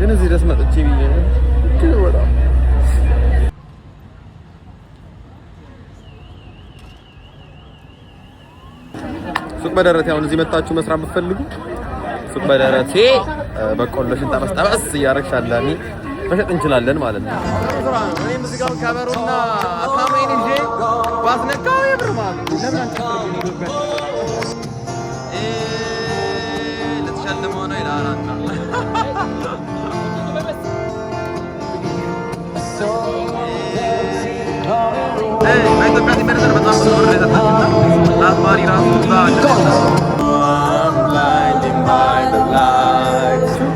ግን እዚህ ድረስ መጥቼ ብዬ ነው በጣም። ሱቅ በደረቴ አሁን እዚህ መጣችሁ መስራት ብትፈልጉ ሱቅ በደረቴ በቆሎሽን ጠበስ ጠበስ እያደረግሽ አላሚ መሸጥ እንችላለን ማለት ነው። እኔም እዚህ ጋር ከበሮና አታማይን ይዤ ባስነካው የብር ማለት ለምን ልትሸልመው ነው ይላል። በኢትዮጵያ ሲመነዘር በጣም ብዙ ብር የሰጠችና አዝማሪ ራሱ እዛ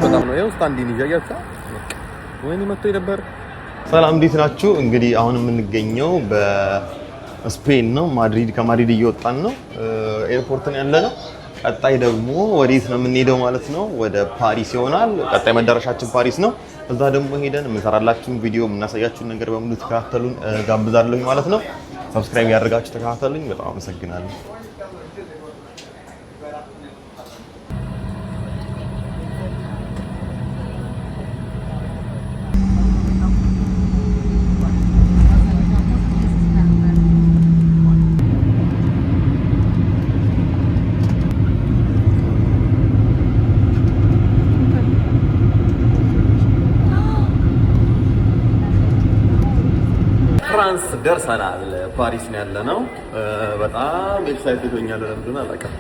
በጣም ነው። ይኸው stand-in ይዤ አያችሁ፣ ወይኔ መጥቶ ነበር። ሰላም እንዴት ናችሁ? እንግዲህ አሁን የምንገኘው በስፔን ነው፣ ማድሪድ። ከማድሪድ እየወጣን ነው፣ airport ነው ያለነው። ቀጣይ ደግሞ ወዴት ነው የምንሄደው ማለት ነው? ወደ ፓሪስ ይሆናል። ቀጣይ መዳረሻችን ፓሪስ ነው። እዛ ደግሞ ሄደን የምንሰራላችሁን ቪዲዮ የምናሳያችሁን ነገር በሙሉ ተከታተሉን ጋብዛለሁኝ ማለት ነው። Subscribe ያደርጋችሁ ተከታተሉኝ። በጣም አመሰግናለሁ። ፍራንስ ደርሰናል። ፓሪስ ነው ያለነው። በጣም excited ሆኛለሁ። ለምንድን ነው አላውቅም።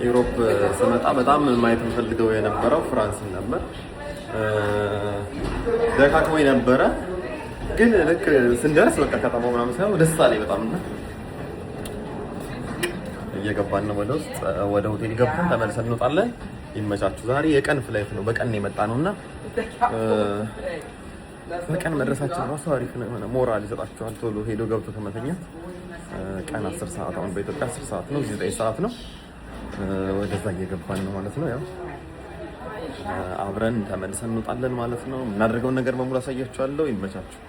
Europe ስመጣ በጣም ማየት የምፈልገው የነበረው ፍራንስን ነበር። ደካክሞኝ ነበረ፣ ግን ልክ ስንደርስ በቃ ከተማው ምናምን ሳይሆን ደስ አለኝ በጣም። እና እየገባን ነው ወደ ውስጥ፣ ወደ ሆቴል ገብተን ተመልሰን እንወጣለን። ይመቻችሁ። ዛሬ የቀን flight ነው፣ በቀን ነው የመጣ ነው እና በቀን መድረሳችን ራሱ አሪፍ ነው። የሆነ ሞራል ይሰጣችኋል። ቶሎ ሄዶ ገብቶ ከመተኛት ቀን 10 ሰዓት፣ አሁን በኢትዮጵያ 10 ሰዓት ነው፣ እዚህ 9 ሰዓት ነው። ወደዛ እየገባን ነው ማለት ነው። ያው አብረን ተመልሰን እንወጣለን ማለት ነው። የምናደርገውን ነገር በሙሉ አሳያችኋለሁ። ይመቻችሁ።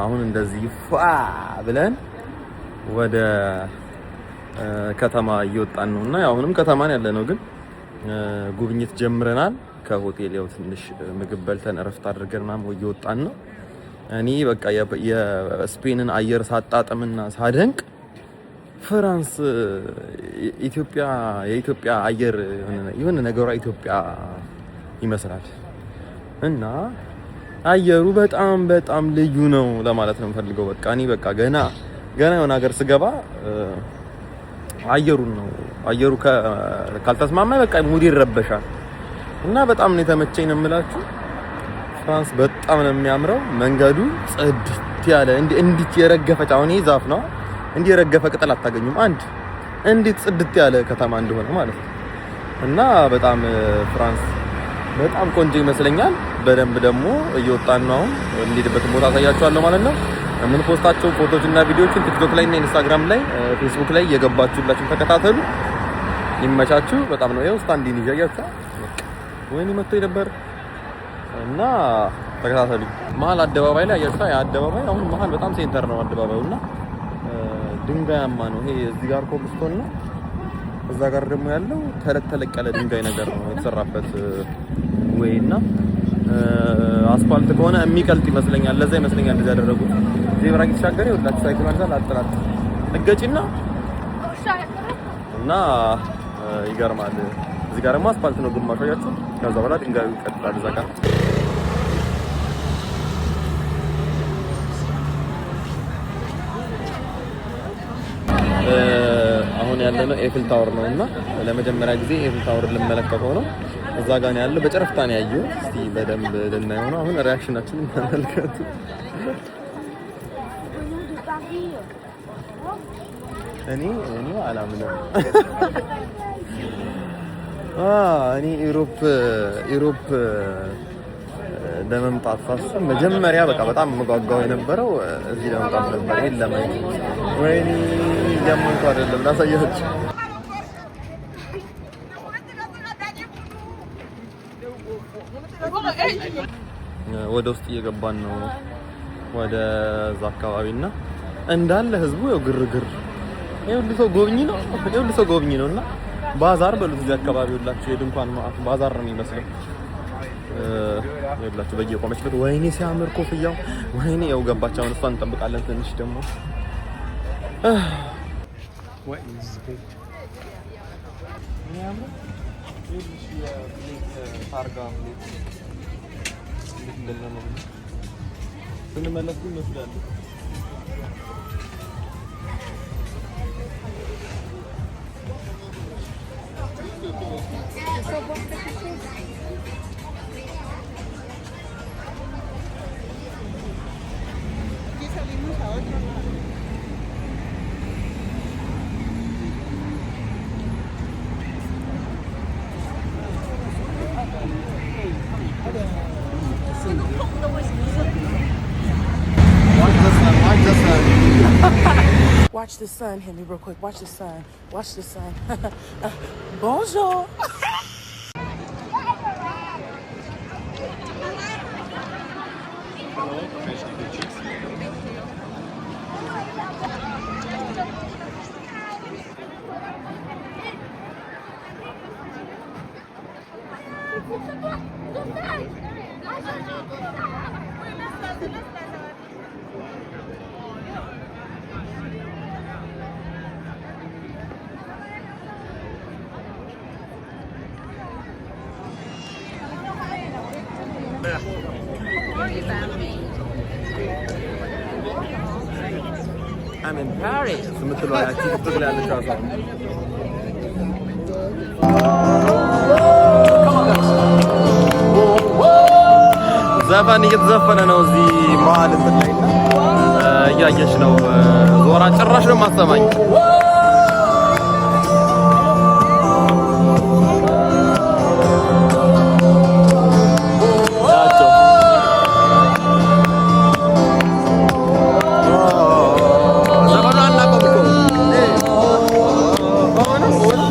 አሁን እንደዚህ ፏ ብለን ወደ ከተማ እየወጣን ነው እና አሁንም ከተማን ያለ ነው፣ ግን ጉብኝት ጀምረናል። ከሆቴል ያው ትንሽ ምግብ በልተን እረፍት አድርገን ምናምን እየወጣን ነው። እኔ በቃ የስፔንን አየር ሳጣጥምና ሳደንቅ ፍራንስ ኢትዮጵያ የኢትዮጵያ አየር የሆነ ነገሯ ኢትዮጵያ ይመስላል እና አየሩ በጣም በጣም ልዩ ነው ለማለት ነው የምፈልገው። በቃ እኔ በቃ ገና ገና የሆነ ሀገር ስገባ አየሩን ነው አየሩ ካልተስማማኝ በቃ mood ይረበሻል እና በጣም ነው የተመቸኝ ነው የምላችሁ። ፍራንስ በጣም ነው የሚያምረው። መንገዱ ጽድት ያለ እንዲህ የረገፈች፣ አሁን ይሄ ዛፍ ነው፣ እንዲህ የረገፈ ቅጠል አታገኙም። አንድ እንዴት ጽድት ያለ ከተማ እንደሆነ ማለት ነው። እና በጣም ፍራንስ በጣም ቆንጆ ይመስለኛል። በደንብ ደግሞ እየወጣን ነው። አሁን እንሄድበትን ቦታ አሳያችኋለሁ ማለት ነው። የምን post ኣቸው ፎቶዎች እና ቪዲዮዎችን ቲክቶክ ላይ እና ኢንስታግራም ላይ ፌስቡክ ላይ እየገባችሁላችሁ ተከታተሉ። ይመቻችሁ። በጣም ነው ይኸው stand-in ይዤ አያችሁ፣ ወይኔ መጥቶ ነበር እና ተከታተሉ። መሀል አደባባይ ላይ አያችሁ፣ ያ አደባባይ አሁን መሀል በጣም center ነው አደባባዩ እና ድንጋያማ ነው። ይሄ እዚህ ጋር ኮብልስቶን ነው። እዛ ጋር ደግሞ ያለው ተለቅ ተለቅ ያለ ድንጋይ ነገር ነው የተሰራበት ወይ እና አስፋልት ከሆነ የሚቀልጥ ይመስለኛል። ለዛ ይመስለኛል እንደዚህ ያደረጉት። ዜብራ ከተሻገረ ይኸውላችሁ ሳይክል አንዛ ላጥላጥ እገጭና እና ይገርማል። እዚህ ጋር ደግሞ አስፋልት ነው ግማሹ አያችሁ። ከዛ በኋላ ድንጋዩ ይቀጥላል እዛ ጋር። አሁን ያለነው Eiffel Tower ነው እና ለመጀመሪያ ጊዜ Eiffel Tower ልመለከተው ነው። እዛ ጋር ነው ያለው። በጨረፍታ ነው ያየሁት። እስቲ በደንብ ልናየው ነው አሁን። Reaction ኣችንን ተመልከቱ። እኔ አላምንም። እኔ Europe ለመምጣት ሳስብ መጀመሪያ በቃ በጣም መጓጓው የነበረው እዚህ ለመምጣት ነበር። ይሄን ለማየት። ወይኔ እያመንኩ አይደለም፣ ላሳያችሁ። ወደ ውስጥ እየገባን ነው ወደ እዛ አካባቢ እና እንዳለ ህዝቡ ያው ግርግር፣ ይሄ ሁሉ ሰው ጎብኚ ነው። ይሄ ሁሉ ሰው ጎብኚ ነው እና ባዛር በሉት እዚህ አካባቢ ሁላችሁ የድንኳን ማአት ባዛር ነው የሚመስለው። ይኸውላችሁ በየቆመችበት፣ ወይኔ ሲያምር ኮፍያው፣ ወይኔ ያው ገባች። አሁን እሷን እንጠብቃለን ትንሽ ደግሞ። What is it? ታርጋ እንዴት እንደሚያምር ስንመለስ ግን ይመስላል። Aquí salimos a otro lado. Watch the sun, watch the sun. Watch the sun hit me real quick. Watch the sun. Watch the sun. Bonjour. I'm in Paris የምትለዋ ያቺ ቲክቶክ ላይ ያለችው አዛ። ዘፈን እየተዘፈነ ነው እዚህ መሀል እንትን ላይ እና እያየች ነው ዞራ፣ ጭራሽ ነው የማሰማኝ። ያቸው ዘፈኑ አናውቀውም እኮ። በሆነ በሆነ።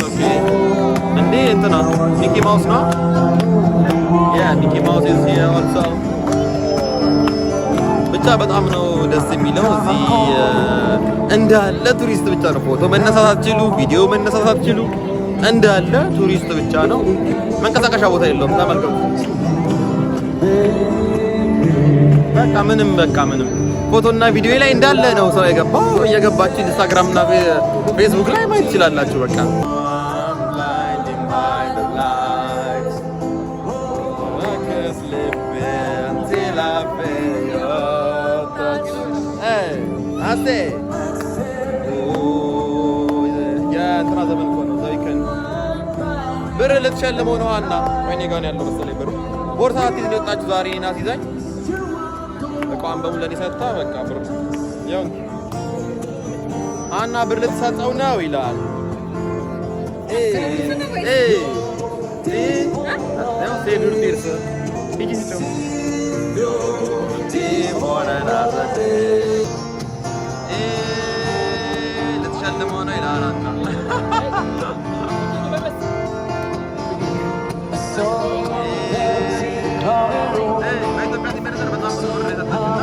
Okay. እንዴ እንትና Mickey Mouse ነው? Yeah, Mickey Mouse is here also. ብቻ በጣም ነው ደስ የሚለው። እዚህ እንዳለ ቱሪስት ብቻ ነው። ፎቶ መነሳት አትችሉ፣ ቪዲዮ መነሳት አትችሉ። እንዳለ ቱሪስት ብቻ ነው። መንቀሳቀሻ ቦታ የለውም። ተመልከቱ። በቃ ምንም፣ በቃ ምንም ፎቶና ቪዲዮ ላይ እንዳለ ነው ሰው የገባው። እየገባችሁ ኢንስታግራም እና ፌስቡክ ላይ ማየት ትችላላችሁ። በቃ blinded by the lights. I until I feel your touch. Hey, አስቴ፣ የእንትና ዘመን እኮ ነው። The Weeknd። ብር ልትሸልመው ነው አና ወይኔ ጋር ነው ያለው መሰለኝ ብሩ። ቦርሳ አትይዝ ነው የወጣችሁ ዛሬ እኔን አስይዛኝ እቃዋን በሙሉ ለእኔ ሰጥታ በቃ ብር ያው አና ብር ልትሰጠው ነው ይላል። እ እ እ ያው ሴዱር ቲርስ ሂጂ ስጪው። እ ልትሸልመው ነው ይላል አና። በኢትዮጵያ ሲመነዘር በጣም ብዙ ብር የሰጠችና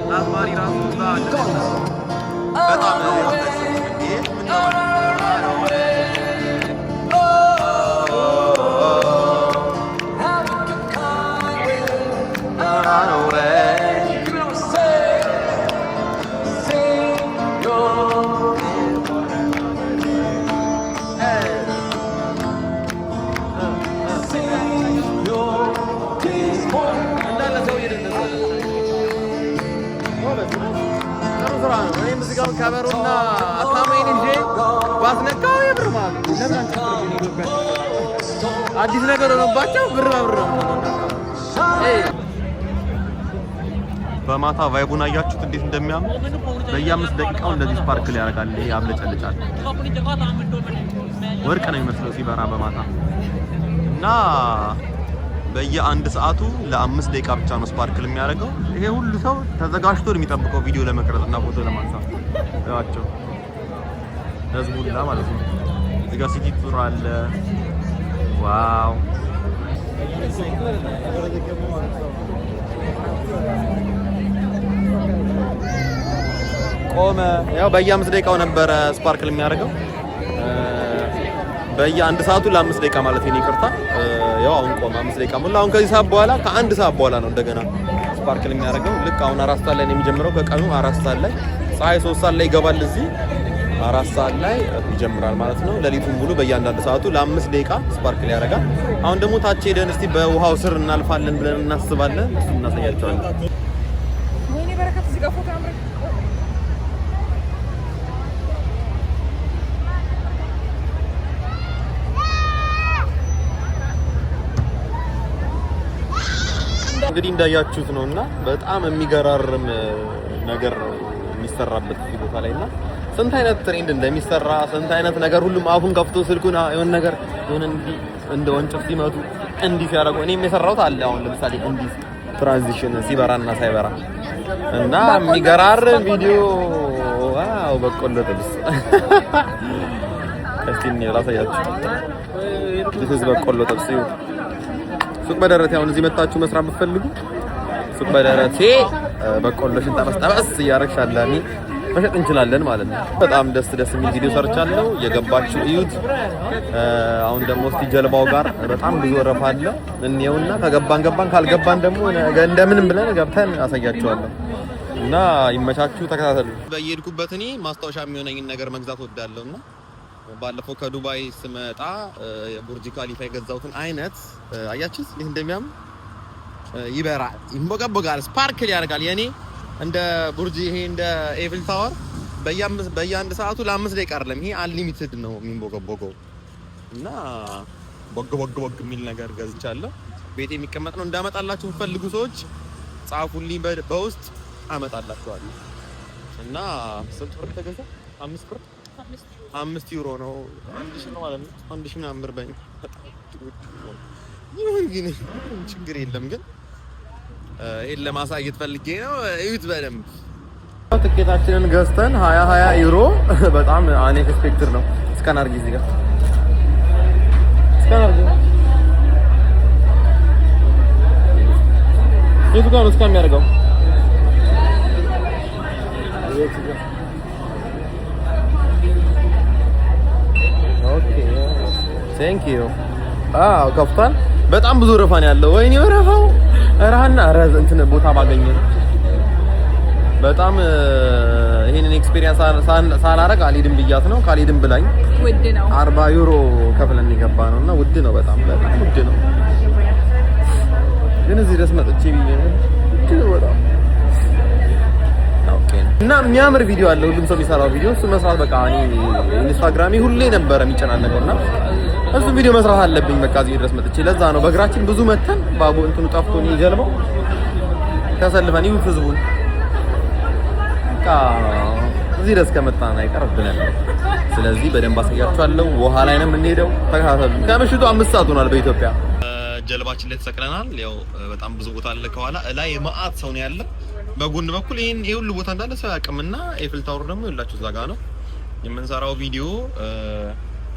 ለአዝማሪ ራሱ እዛ በጣም ምን ነው። እንዳለ ሰው እየደነሰ ነው። ጥሩ ስራ ነው። እኔም እዚህ ጋር ከበሮና አታማይን ይዤ ባስነካው የብር ማለት ነው። ለምን አንጨፍርም? ኢትዮጵያ አዲስ ነገር ሆኖባቸው ብር በብር ነው። በማታ vibe ኡን አያችሁት እንዴት እንደሚያምር። በየ5 ደቂቃው እንደዚህ sparkle ያደርጋል። ይሄ ያብለጨልጫል። ወርቅ ነው የሚመስለው ሲበራ በማታ። እና በየአንድ ሰዓቱ ለ5 ደቂቃ ብቻ ነው sparkle የሚያደርገው። ይሄ ሁሉ ሰው ተዘጋጅቶ ነው የሚጠብቀው ቪዲዮ ለመቅረጽ እና ፎቶ ለማንሳት። እያቸው ህዝቡ ሁላ ማለት ነው። እዚህ ጋር city tour አለ። Wow! ቆመ። ያው በየ5 ደቂቃው ነበረ sparkle የሚያደርገው፣ በየአንድ ሰዓቱ ለ5 ደቂቃ ማለት ነው። ይቅርታ። ያው አሁን ቆመ። 5 ደቂቃ ሞላ። አሁን ከዚህ ሰዓት በኋላ፣ ከአንድ ሰዓት በኋላ ነው እንደገና sparkle የሚያደርገው። ልክ አሁን 4 ሰዓት ላይ ነው የሚጀምረው። ከቀኑ 4 ሰዓት ላይ፣ ፀሐይ 3 ሰዓት ላይ ይገባል። እዚህ 4 ሰዓት ላይ ይጀምራል ማለት ነው። ሌሊቱን ሙሉ በእያንዳንዱ ሰዓቱ ለ5 ደቂቃ sparkle ያደርጋል። አሁን ደግሞ ታች ሄደን እስቲ በውሃው ስር እናልፋለን ብለን እናስባለን። እሱን እናሳያቸዋለን። ወይኔ በረከት፣ እዚህ ጋር ፎቶ ያምራል። እንግዲህ እንዳያችሁት ነው እና በጣም የሚገራርም ነገር ነው የሚሰራበት እዚህ ቦታ ላይ። እና ስንት አይነት trend እንደሚሰራ፣ ስንት አይነት ነገር፣ ሁሉም አፉን ከፍቶ ስልኩን የሆነ ነገር የሆነ እንዲህ እንደ ወንጭፍ ሲመቱ፣ እንዲህ ሲያደርጉ፣ እኔም የሰራሁት አለ። አሁን ለምሳሌ እንዲህ transition ሲበራና ሳይበራ እና የሚገራርም ቪዲዮ። Wow! በቆሎ ጥብስ እስቲ እኔ ላሳያችሁ። This is በቆሎ ጥብስ። ይሁን ሱቅ በደረቴ። አሁን እዚህ መጣችሁ መስራት ብትፈልጉ ሱቅ በደረቴ በቆሎሽን ጠበስ ጠበስ እያደረግሽ አላሚ መሸጥ እንችላለን ማለት ነው። በጣም ደስ ደስ የሚል ቪዲዮ ሰርቻለሁ። የገባችሁ እዩት። አሁን ደግሞ እስቲ ጀልባው ጋር በጣም ብዙ ወረፋ አለ። እንየውና ከገባን ገባን፣ ካልገባን ደግሞ ነገ እንደምንም ብለን ገብተን አሳያችኋለሁ። እና ይመቻችሁ፣ ተከታተሉ። በየሄድኩበት እኔ ማስታወሻ የሚሆነኝን ነገር መግዛት ወዳለሁ እና ባለፈው ከዱባይ ስመጣ የቡርጅ ካሊፋ የገዛሁትን አይነት አያችሁት እንዴት እንደሚያምር። ይበራል፣ ይንቦገቦጋል፣ sparkle ያደርጋል። የኔ እንደ ቡርጅ ይሄ እንደ Eiffel Tower በየአንድ ሰዓቱ ለ5 ደቂቃ አይደለም፣ ይሄ unlimited ነው የሚንቦገቦገው። እና ቦግ ቦግ ቦግ የሚል ነገር ገዝቻለሁ። ቤት የሚቀመጥ ነው። እንዳመጣላችሁ ፈልጉ ሰዎች ጻፉልኝ በውስጥ፣ አመጣላችኋለሁ። እና ስንት ብር ተገዛ? 5 ብር፣ 5 ዩሮ ነው። 1,000 ነው ማለት ነው። 1,000 ምናምን ብር በኝ ይሁን፣ ግን ችግር የለም። ግን ይሄን ለማሳየት ፈልጌ ነው። እዩት በደንብ። ትኬታችንን ገዝተን 20 20 ዩሮ በጣም unexpected ነው። Scan አድርጊ፣ እዚህ ጋር scan አድርጊ። የቱ ጋር ነው scan የሚያደርገው? የቱ ጋር? Okay, thank you። አዎ ከፍቷል። በጣም ብዙ ወረፋ ነው ያለው። ወይኔ ወረፋው! ረሃና ረ እንትን ቦታ ባገኘ በጣም ይሄንን experience ሳላረግ አልሄድም ብያት ነው። ካልሄድም ብላኝ ውድ ነው። 40 ዩሮ ከፍለን የገባ ነው እና ውድ ነው፣ በጣም በጣም ውድ ነው። ግን እዚህ ድረስ መጥቼ ብዬ ነው። ውድ ነው በጣም። Okay እና የሚያምር ቪዲዮ አለ፣ ሁሉም ሰው የሚሰራው ቪዲዮ፣ እሱ መስራት በቃ እኔ ኢንስታግራሜ ሁሌ ነበረ የሚጨናነቀው እና እሱ ቪዲዮ መስራት አለብኝ በቃ እዚህ ድረስ መጥቼ። ለዛ ነው በእግራችን ብዙ መተን ባቡ እንትኑ ጠፍቶ ነው ጀልባው ተሰልፈን ይሁት ህዝቡን በቃ እዚህ ድረስ ከመጣን አይቀር ብለን ነው። ስለዚህ በደንብ አሳያችኋለሁ። ውሃ ላይ ነው የምንሄደው። ተከታተሉ። ከምሽቱ 5 ሰዓት ሆኗል በኢትዮጵያ። ጀልባችን ላይ ተሰቅለናል። ያው በጣም ብዙ ቦታ አለ ከኋላ፣ ላይ መአት ሰው ነው ያለ። በጎን በኩል ይሄን ይሄ ሁሉ ቦታ እንዳለ ሰው ያውቅምና Eiffel Tower ደግሞ ይኸውላችሁ እዛ ጋር ነው የምንሰራው ቪዲዮ፣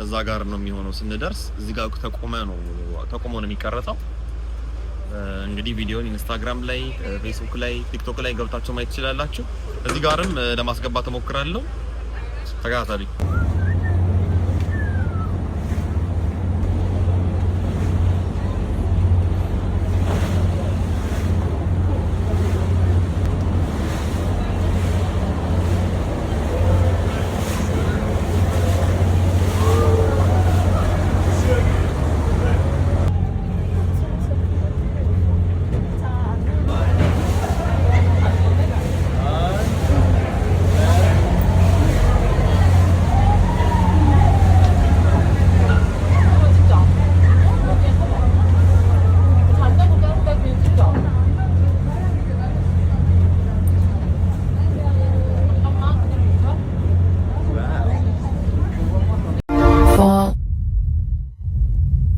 እዛ ጋር ነው የሚሆነው ስንደርስ። እዚህ ጋር ተቆሞ ነው የሚቀረጸው። እንግዲህ ቪዲዮን ኢንስታግራም ላይ፣ ፌስቡክ ላይ፣ ቲክቶክ ላይ ገብታችሁ ማየት ትችላላችሁ። እዚህ ጋርም ለማስገባት እሞክራለሁ። ተከታተሉኝ።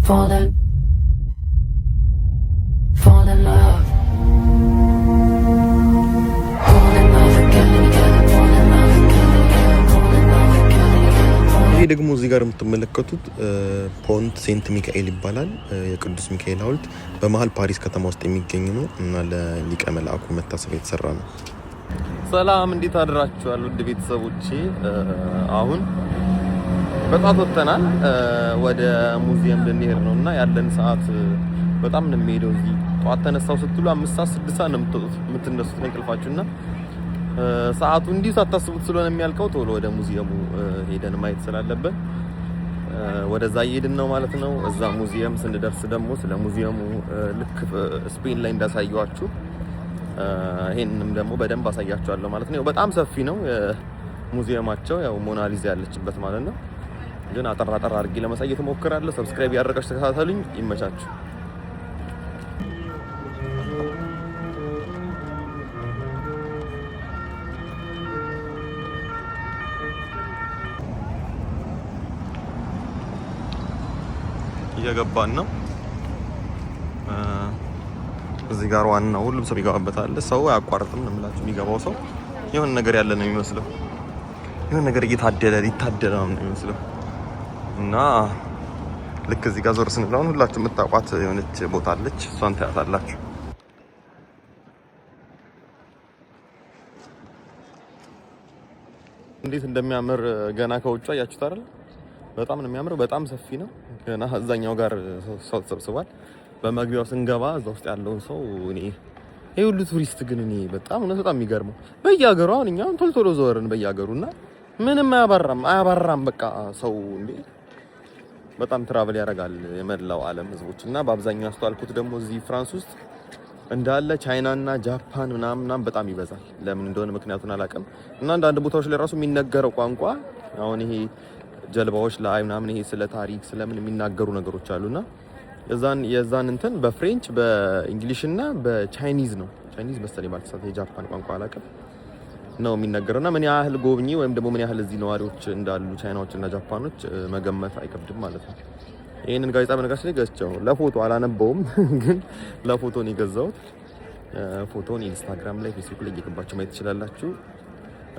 Fall in, fall in love. Fall in love again and again. Fall in love again and again. Fall in love again and again. Fall ይሄ ደግሞ እዚህ ጋር የምትመለከቱት ፖንት ሴንት ሚካኤል ይባላል። የቅዱስ ሚካኤል ሐውልት በመሀል ፓሪስ ከተማ ውስጥ የሚገኝ ነው እና ለሊቀ መልአኩ መታሰቢያ የተሰራ ነው። ሰላም እንዴት አድራችኋል? ውድ ቤተሰቦቼ፣ አሁን በጧት ወጥተናል። ወደ ሙዚየም ልንሄድ ነው እና ያለን ሰዓት በጣም ነው የሚሄደው። እዚህ ጧት ተነሳው ስትሉ 5 ሰዓት 6 ሰዓት ነው የምትወጡት የምትነሱት ከእንቅልፋችሁ እና ሰዓቱ እንዲሁ ሳታስቡት ስለሆነ የሚያልቀው ቶሎ ወደ ሙዚየሙ ሄደን ማየት ስላለብን ወደዛ እየሄድን ነው ማለት ነው። እዛ ሙዚየም ስንደርስ ደግሞ ስለ ሙዚየሙ ልክ ስፔን ላይ እንዳሳየኋችሁ ይሄንንም ደግሞ በደንብ አሳያችኋለሁ ማለት ነው። በጣም ሰፊ ነው ሙዚየማቸው፣ ያው ሞናሊዛ ያለችበት ማለት ነው። ግን አጠር አጠር አድርጌ ለማሳየት እሞክራለሁ። Subscribe ያደረጋችሁ ተከታተሉኝ። ይመቻችሁ። እየገባን ነው። እዚህ ጋር ዋናው ሁሉም ሰው ይገባበታል። ሰው አያቋርጥም ነው የምላችሁ። የሚገባው ሰው የሆነ ነገር ያለ ነው የሚመስለው። የሆነ ነገር እየታደለ ሊታደለ ነው የሚመስለው እና ልክ እዚህ ጋር ዞር ስንል አሁን ሁላችሁ የምታውቋት የሆነች ቦታ አለች። እሷን ታያታላችሁ። እንዴት እንደሚያምር ገና ከውጭ አያችሁት አይደል? በጣም ነው የሚያምረው። በጣም ሰፊ ነው። ገና እዛኛው ጋር ሰው ተሰብስቧል። በመግቢያው ስንገባ እዛ ውስጥ ያለውን ሰው እኔ ይሄ ሁሉ ቱሪስት ግን እኔ በጣም እውነት በጣም የሚገርመው በየሀገሩ አሁን እኛ ቶሎ ቶሎ ዘወርን በየሀገሩ እና ምንም አያባራም አያባራም። በቃ ሰው እንዴ በጣም travel ያደርጋል የመላው ዓለም ህዝቦች እና በአብዛኛው ያስተዋልኩት ደግሞ እዚህ ፍራንስ ውስጥ እንዳለ ቻይና እና ጃፓን ምናምን ምናምን በጣም ይበዛል። ለምን እንደሆነ ምክንያቱን አላውቅም። እና አንዳንድ ቦታዎች ላይ ራሱ የሚነገረው ቋንቋ አሁን ይሄ ጀልባዎች ላይ ምናምን ይሄ ስለ ታሪክ ስለምን የሚናገሩ ነገሮች አሉና የዛን እንትን በ French፣ በ English እና በ Chinese ነው፣ Chinese መሰለኝ ባልተሳሳት፣ የጃፓን ቋንቋ አላውቅም፣ ነው የሚነገረው እና ምን ያህል ጎብኚ ወይም ደግሞ ምን ያህል እዚህ ነዋሪዎች እንዳሉ ቻይናዎች እና ጃፓኖች መገመት አይከብድም ማለት ነው። ይህንን ጋዜጣ በነገራችን ላይ ገዝቼው ነው ለፎቶ፣ አላነበውም፣ ግን ለፎቶ ነው የገዛሁት። ፎቶን ኢንስታግራም ላይ ፌስቡክ ላይ እየገባችሁ ማየት ትችላላችሁ።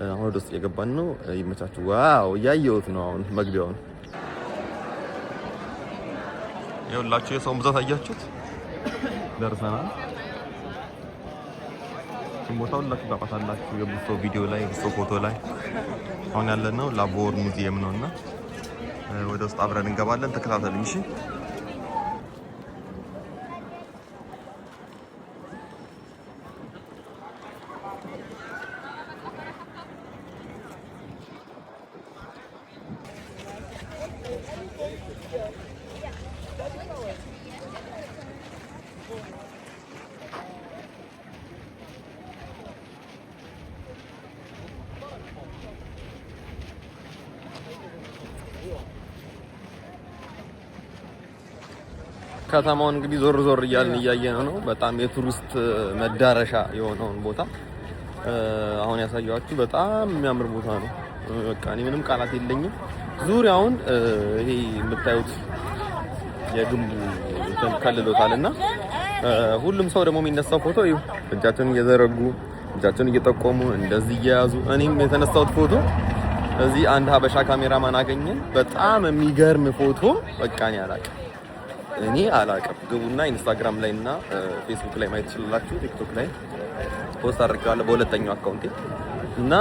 አሁን ወደ ውስጥ እየገባን ነው። ይመቻችሁ። Wow፣ እያየሁት ነው አሁን መግቢያውን። ይኸውላችሁ የሰውን ብዛት አያችሁት? ደርሰናል። ይህን ቦታ ሁላችሁ ታውቃታላችሁ። የብሶ ቪዲዮ ላይ የብሶ ፎቶ ላይ አሁን ያለነው ሉቭር ሙዚየም ነው እና ወደ ውስጥ አብረን እንገባለን። ተከታተሉኝ እሺ። ከተማውን እንግዲህ ዞር ዞር እያልን እያየነው ነው። በጣም የቱሪስት መዳረሻ የሆነውን ቦታ አሁን ያሳየኋችሁ በጣም የሚያምር ቦታ ነው። በቃ እኔ ምንም ቃላት የለኝም። ዙሪያውን ይሄ የምታዩት የግንቡ እንትን ከልሎታል እና ሁሉም ሰው ደግሞ የሚነሳው ፎቶ ይኸው እጃቸውን እየዘረጉ እጃቸውን እየጠቆሙ እንደዚህ እየያዙ እኔም የተነሳሁት ፎቶ እዚህ አንድ ሀበሻ ካሜራማን አገኘን። በጣም የሚገርም ፎቶ በቃ እኔ አላቅም። ግቡና ኢንስታግራም ላይ እና ፌስቡክ ላይ ማየት ትችላላችሁ። ቲክቶክ ላይ post አድርጌዋለሁ በሁለተኛው account ኤ እና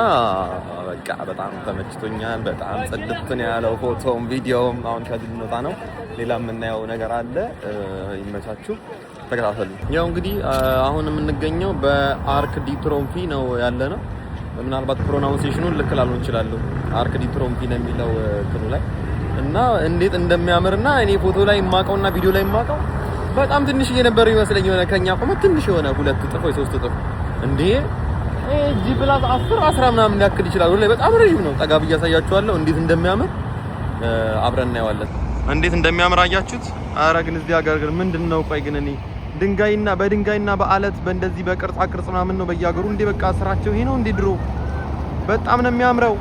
በቃ በጣም ተመችቶኛል። በጣም ጽድት ነው ያለው ፎቶም ቪዲዮም። አሁን ከዚህ ልንወጣ ነው። ሌላ የምናየው ነገር አለ። ይመቻችሁ፣ ተከታተሉ። ያው እንግዲህ አሁን የምንገኘው በአርክ ዲ ትሮምፊ ነው ያለነው። ምናልባት pronunciation ኑን ልክ ላልሆን እችላለሁ። አርክ ዲ ትሮምፊ ነው የሚለው እንትኑ ላይ እና እንዴት እንደሚያምርና እኔ ፎቶ ላይ የማውቀውና ቪዲዮ ላይ የማውቀው በጣም ትንሽዬ ነበር ይመስለኝ። የሆነ ከኛ ቆመ ትንሽ የሆነ 2 እጥፍ ወይ 3 እጥፍ እንዴ G plus 10 10 ምናምን ያክል ይችላል። ወላሂ በጣም ረዥም ነው። ጠጋ ብዬ አሳያችኋለሁ እንዴት እንደሚያምር አብረን እናየዋለን። እንዴት እንደሚያምር አያችሁት? አረ ግን እዚህ ሀገር ግን ምንድን ነው? ቆይ ግን እኔ ድንጋይና በድንጋይና በአለት በእንደዚህ በቅርጻ ቅርጽ ምናምን ነው በየሀገሩ እንዴ። በቃ ስራቸው ይሄ ነው እንዴ? ድሮ በጣም ነው የሚያምረው።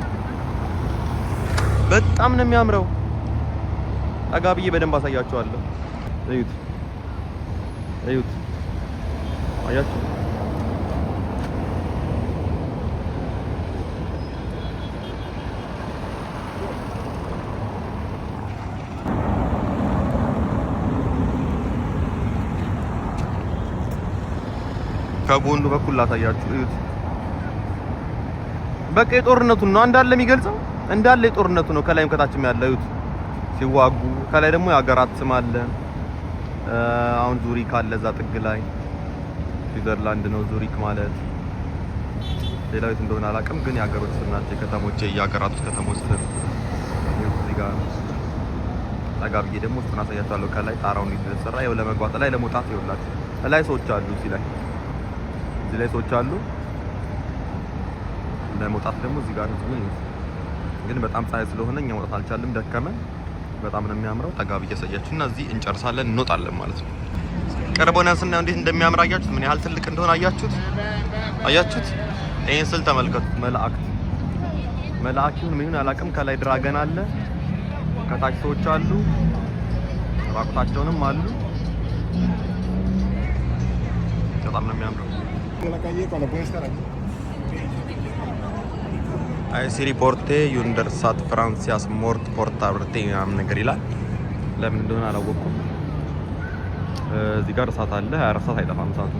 በጣም ነው የሚያምረው። ጠጋ ብዬ በደንብ አሳያችኋለሁ። እዩት፣ እዩት፣ አያችሁ? ከጎኑ በኩል ላሳያችሁ፣ እዩት። በቃ የጦርነቱን ነው እንዳለ የሚገልጸው፣ እንዳለ የጦርነቱ ነው። ከላይም ከታችም ያለ እዩት፣ ሲዋጉ። ከላይ ደግሞ የሀገራት ስም አለ። አሁን ዙሪክ አለ እዛ ጥግ ላይ፣ ስዊዘርላንድ ነው ዙሪክ ማለት። ሌላው የት እንደሆነ አላውቅም፣ ግን የሀገሮች ስም ናቸው። የከተሞች፣ የሀገራት ከተሞች ስም። ይኸው እዚህ ጋር ጠጋ ብዬ ደግሞ እሱን አሳያችኋለሁ። ከላይ ጣራው እንዴት እንደተሰራ ይኸው፣ ለመግባት ላይ ለመውጣት ይኸውላችሁ፣ ላይ ሰዎች አሉ። እዚህ ላይ ሰዎች አሉ። ለመውጣት ደግሞ እዚህ ጋር ህዝቡን ይኸው። ግን በጣም ፀሐይ ስለሆነ እኛ መውጣት አልቻልም፣ ደከመን። በጣም ነው የሚያምረው። ጠጋ ብዬ አሳያችሁ እና እዚህ እንጨርሳለን፣ እንወጣለን ማለት ነው። ቅርብ ሆነን ስናየው እንዴት እንደሚያምር አያችሁት? ምን ያህል ትልቅ እንደሆነ አያችሁት? አያችሁት? ይሄን ስል ተመልከቱት። መላእክት፣ መልአክ ይሁን ምን ይሁን አላውቅም። ከላይ dragon አለ፣ ከታች ሰዎች አሉ፣ ራቁታቸውንም አሉ። በጣም ነው የሚያምረው። De la calle cuando puede estar aquí. Ici reporte under sat Francias mort porta ምናምን ነገር ይላል። ለምን እንደሆነ አላወቅኩም። እዚህ ጋር እሳት አለ። 24 ሰዓት አይጠፋም እሳቱ።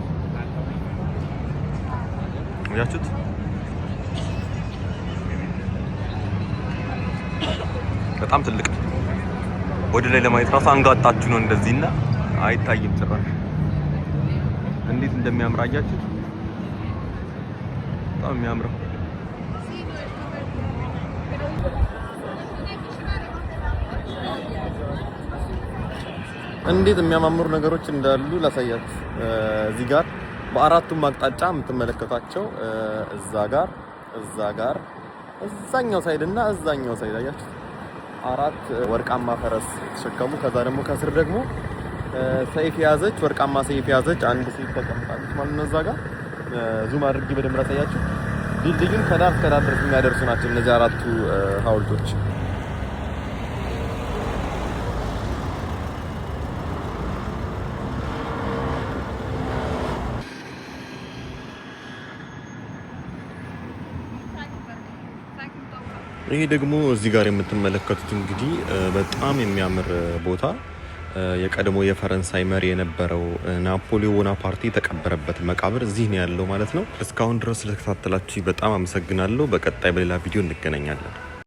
አያችሁት? በጣም ትልቅ ነው። ወደ ላይ ለማየት ራሱ አንጋጣችሁ ነው እንደዚህና አይታይም ጭራሽ። እንዴት እንደሚያምር አያችሁት? በጣም የሚያምረው። እንዴት የሚያማምሩ ነገሮች እንዳሉ ላሳያችሁ። እዚህ ጋር በአራቱም አቅጣጫ የምትመለከቷቸው እዛ ጋር፣ እዛ ጋር፣ እዛኛው side እና እዛኛው side አያችሁ፣ አራት ወርቃማ ፈረስ የተሸከሙ፣ ከዛ ደግሞ ከስር ደግሞ ሰይፍ የያዘች፣ ወርቃማ ሰይፍ የያዘች አንድ ሴት ተቀምጣለች ማለት ነው። እዛ ጋር zoom አድርጌ በደንብ ላሳያችሁ። ድልድዩን ከዳር እስከ ዳር ድረስ የሚያደርሱ ናቸው እነዚህ አራቱ ሐውልቶች። ይሄ ደግሞ እዚህ ጋር የምትመለከቱት እንግዲህ በጣም የሚያምር ቦታ፣ የቀድሞ የፈረንሳይ መሪ የነበረው ናፖሊዮን ቦናፓርቴ የተቀበረበት መቃብር እዚህ ነው ያለው ማለት ነው። እስካሁን ድረስ ስለተከታተላችሁ በጣም አመሰግናለሁ። በቀጣይ በሌላ ቪዲዮ እንገናኛለን።